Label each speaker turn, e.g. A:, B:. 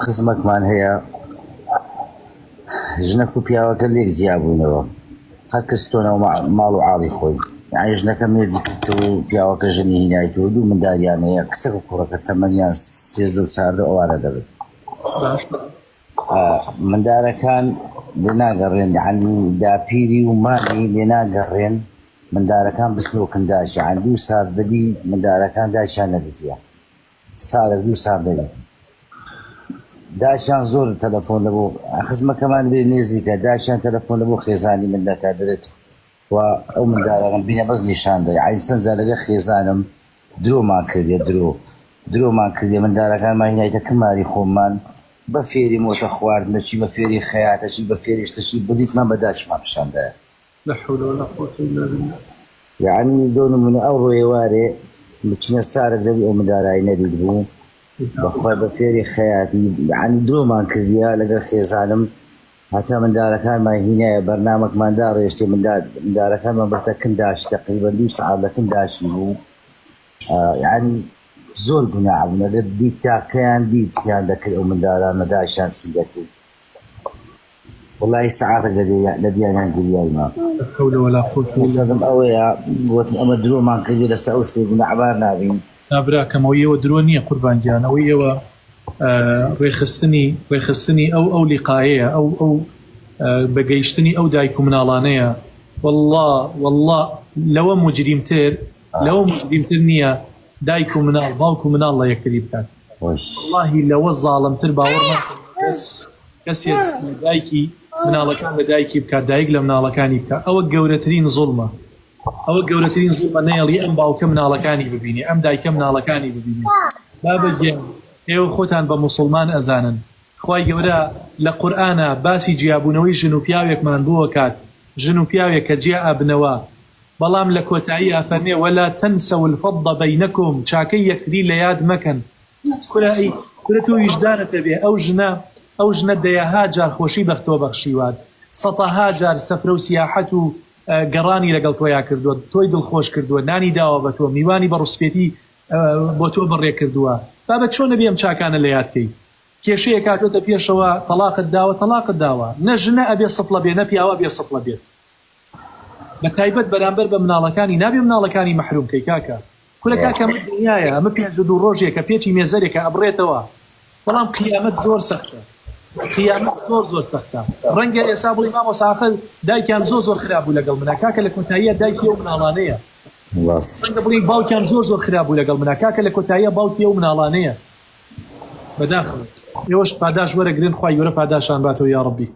A: خزمەکمان هەیە ژنەک و پیاوەکە لێک جیابووینەوە هەر کەس تۆنەوە ماڵ و عاڵی خۆی یعنی ژنەکە مێردی کردەوە و پیاوەکە ژنی هینایتەوە دوو منداریان هەیە کچەک و کوڕەکە تەمەنیان 13 و 14 ئەوانە دەبن مندارەکان لێ ناگەڕێن یعنی داپیری و مامی لێ ناگەڕێن مندارەکان بچنەوە کنداش یعنی دوو سار دەبی مندارەکان داچیان نەدیتە سارە دوو سار دەبی داچیان زۆر تەلەفۆن لە بۆ خزمەکەمان بێ نێزیکە داچیان تەلەفۆن لە بۆ خێزانی من دەکات دەێت و ئەو منداڵانەم بینە بەس نیشان دە عین چەند جار لەگەڵ خێزانم درۆمان کردیە درۆ درۆمان کردیە مندالەکانمان هینایتە کماری خۆمان بە فێری مۆتە خواردنە چی بە فێری خەیاتە چی بە فێری شتە چی بلیتمان بە داچمان پیشان دایە.
B: لا حول ولا قوة الا بالله.
A: یەعنی لۆ نمونە ئەوڕۆ ئێوارێ بچینە سارک دەری ئەو مندارای نەدیت بوو بەخوای بە فێری خەیاتی یەعنی درۆمان کردیە لەگەڵ خێزانم هەتا مندالەکانمان هینایە بەرنامەکمان داڕێشتێ مندالەکانمان بردە کن داشی تەقریبەن دوو سەعات لە کن داشی بوو یعنی زۆر گوناح بوون ئەگەر دیت تاکەیان دیت چیان دەکرد ئەو مندالانە داشیان چی دەکرد وڵی سەعاتێک لە دیاریان گریایمە
B: لا حول ولا قوة الا
A: مقصدم ئەوەیە وتم ئەمە درۆمان کردی لەسەر ئەو شتێک گوناحبار نابین
B: نا براکەم ئەوەی ئێوە درۆ نییە قوربان گیان ئەوەی ئێوە ڕێکخستنی ڕێکخستنی ئەو ئەو لیقایەیە ئەو ئەو بە گەیشتنی ئەو دایک و مناڵانەیە واللە واللە لەوە موجریمتر لەوە موجریمتر نییە دایک و مناڵ باوک و مناڵ لە یەکتری بکات واللهی لەوە زاڵمتر باوەڕ ناکەم کەسێک لە دایکی مناڵەکان لە دایکی بکات دایک لە مناڵەکانی بکات ئەوە گەورەترین زوڵمە ئەوە گەورەترین زوڵمە نەیەڵی ئەم باوکە مناڵەکانی ببینێ ئەم دایکە مناڵەکانی ببینێ بابە گیان ئێوە خۆتان بە موسڵمان ئەزانن خوای گەورە لە قورئانا باسی جیابوونەوەی ژن و پیاوێکمان بۆ ئەکات ژن و پیاوێک کە جیا ئەبنەوە بەڵام لە کۆتاییا فەرمێ ولا تنسوا الفضل بینکم چاکەی یەکتری لە یاد مەکەن کورە ئەی کورە تۆ ویژدانت هەبێ ئەو ژنە ئەو ژنە دەیەها جار خۆشی بە تۆ بەخشیوات سەتەها جار سەفرە و سیاحەت و گەڕانی لەگەڵ تۆیا کردووە تۆی دڵخۆش کردووە نانی داوە بە تۆ میوانی بە ڕوسپێتی بۆ تۆ بەڕێ کردووە بابە چۆن ئەبێ ئەم چاکانە لە یاد کەی کێشەیەک هاتۆتە پێشەوە تەڵاقت داوە تەڵاقت داوە نە ژنە ئەبێ سپڵە بێ نە پیاوە ئەبێ سپڵە بێت بە تایبەت بەرامبەر بە مناڵەکانی نابێ مناڵەکانی مەحروم کەی کاکە کورە کاکە ئەمە دنیایە ئەمە 52 ڕۆژێکە پێچی مێزەرێکە ئەبڕێتەوە بەڵام قیامەت زۆر سەختە قیامەت زۆر زۆر سەختە ڕەنگە ئێسا بڵێی مامۆستا ئاخر دایکیان زۆر زۆر خراپ بوو لەگەڵ منا کاکە لە کۆتاییە دایکی ئەو مناڵانەیە ڕەنگە بڵێی باوکیان زۆر زۆر خراپ بوو لەگەڵ منا کاکە لە کۆتاییە باوکی ئەو مناڵانەیە بەداخەوە ئێوەش پاداش وەرەگرن خوای گەورە پاداشان باتەوە یاڕەبی.